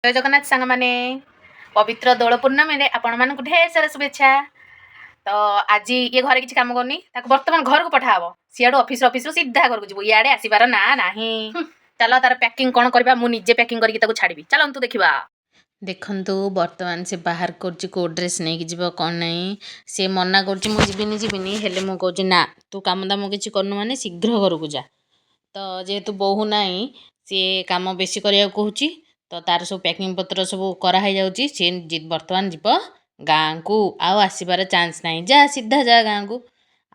ଜୟ ଜଗନ୍ନାଥ ସାଙ୍ଗମାନେ। ପବିତ୍ର ଦୋଳ ପୂର୍ଣ୍ଣମୀରେ ଆପଣମାନଙ୍କୁ ଢେର ସାରା ଶୁଭେଚ୍ଛା। ତ ଆଜି ଇଏ ଘରେ କିଛି କାମ କରୁନି, ତାକୁ ବର୍ତ୍ତମାନ ଘରକୁ ପଠାହବ। ସିଆଡ଼ୁ ଅଫିସରୁ ସିଧା ଘରକୁ ଯିବୁ, ଇଆଡ଼େ ଆସିବାର ନା ନାହିଁ। ଚାଲ, ତାର ପ୍ୟାକିଂ କ'ଣ କରିବା, ମୁଁ ନିଜେ ପ୍ୟାକିଂ କରିକି ତାକୁ ଛାଡ଼ିବି। ଚାଲନ୍ତୁ ଦେଖିବା। ଦେଖନ୍ତୁ, ବର୍ତ୍ତମାନ ସେ ବାହାର କରୁଛି କେଉଁ ଡ୍ରେସ୍ ନେଇକି ଯିବ କ'ଣ ନାହିଁ। ସେ ମନା କରୁଛି, ମୁଁ ଯିବିନି ଯିବିନି, ହେଲେ ମୁଁ କହୁଛି ନା, ତୁ କାମ ଦାମ କିଛି କରୁନୁ ମାନେ ଶୀଘ୍ର ଘରକୁ ଯା। ତ ଯେହେତୁ ବୋହୂ ନାହିଁ, ସିଏ କାମ ବେଶୀ କରିବାକୁ କହୁଛି। ତ ତାର ସବୁ ପ୍ୟାକିଂ ପତ୍ର ସବୁ କରାହେଇଯାଉଛି। ସିଏ ବର୍ତ୍ତମାନ ଯିବ ଗାଁକୁ, ଆଉ ଆସିବାର ଚାନ୍ସ ନାହିଁ। ଯା, ସିଧା ଯା ଗାଁକୁ।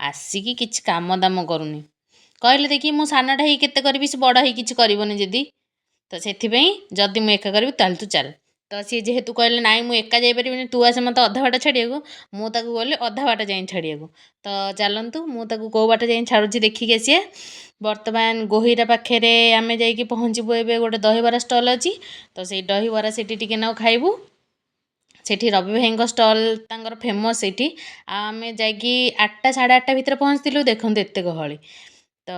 ଆସିକି କିଛି କାମ ଦାମ କରୁନି। କହିଲେ ଦେଖି, ମୁଁ ସାନଟା ହେଇକି କେତେ କରିବି? ସେ ବଡ଼ ହେଇକି କିଛି କରିବନି ଯଦି। ତ ସେଥିପାଇଁ ଯଦି ମୁଁ ଏକା କରିବି, ତାହେଲେ ତୁ ଚାଲ। ତ ସିଏ ଯେହେତୁ କହିଲେ, ନାଇଁ, ମୁଁ ଏକା ଯାଇପାରିବିନି, ତୁ ଆସେ ମୋତେ ଅଧା ବାଟ ଛାଡ଼ିବାକୁ, ମୁଁ ତାକୁ ଗଲି ଅଧା ବାଟ ଯାଇ ଛାଡ଼ିବାକୁ। ତ ଚାଲନ୍ତୁ, ମୁଁ ତାକୁ କେଉଁ ବାଟ ଯାଇ ଛାଡ଼ୁଛି ଦେଖିକି ଆସିବା। ବର୍ତ୍ତମାନ ଗୋହିରା ପାଖରେ ଆମେ ଯାଇକି ପହଞ୍ଚିବୁ। ଏବେ ଗୋଟେ ଦହିବରା ଷ୍ଟଲ୍ ଅଛି, ତ ସେଇ ଦହିବରା ସେଠି ଟିକେ ନାକୁ ଖାଇବୁ। ସେଠି ରବି ଭାଇଙ୍କ ଷ୍ଟଲ୍ ତାଙ୍କର ଫେମସ୍ ସେଇଠି। ଆଉ ଆମେ ଯାଇକି 8ଟା 8:30 ଭିତରେ ପହଞ୍ଚିଥିଲୁ। ଦେଖନ୍ତୁ, ଏତେ ଗହଳି। ତ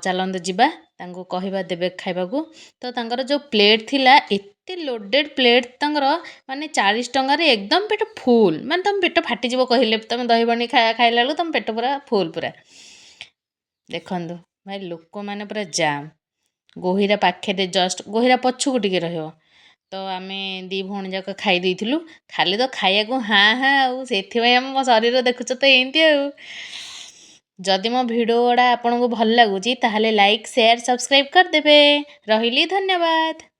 ଚାଲନ୍ତୁ ଯିବା, ତାଙ୍କୁ କହିବା ଦେବେ ଖାଇବାକୁ। ତ ତାଙ୍କର ଯେଉଁ ପ୍ଲେଟ୍ ଥିଲା, ଏତେ ଲୋଡ଼େଡ଼୍ ପ୍ଲେଟ୍ ତାଙ୍କର, ମାନେ 40 ଟଙ୍କାରେ ଏକଦମ ପେଟ ଫୁଲ୍, ମାନେ ତୁମ ପେଟ ଫାଟିଯିବ କହିଲେ। ତୁମେ ଦହିବଣି ଖାଇଲା ବେଳକୁ ତୁମ ପେଟ ପୁରା ଫୁଲ୍ ପୁରା। ଦେଖନ୍ତୁ ଭାଇ, ଲୋକମାନେ ପୁରା ଜାମ୍। ଗୋହିରା ପାଖରେ, ଜଷ୍ଟ ଗୋହିରା ପଛକୁ ଟିକେ ରହିବ। ତ ଆମେ ଦୁଇ ଭଉଣୀ ଯାକ ଖାଇ ଦେଇଥିଲୁ। ଖାଲି ତ ଖାଇବାକୁ ହାଁ ହାଁ, ଆଉ ସେଥିପାଇଁ ଆମ ଶରୀର ଦେଖୁଛ ତ ଏମିତି। ଆଉ ଯଦି ମୋ ଭିଡ଼ିଓ ଗୁଡ଼ା ଆପଣଙ୍କୁ ଭଲ ଲାଗୁଛି, ତାହେଲେ ଲାଇକ୍, ସେୟାର, ସବସ୍କ୍ରାଇବ୍ କରିଦେବେ। ରହିଲି, ଧନ୍ୟବାଦ।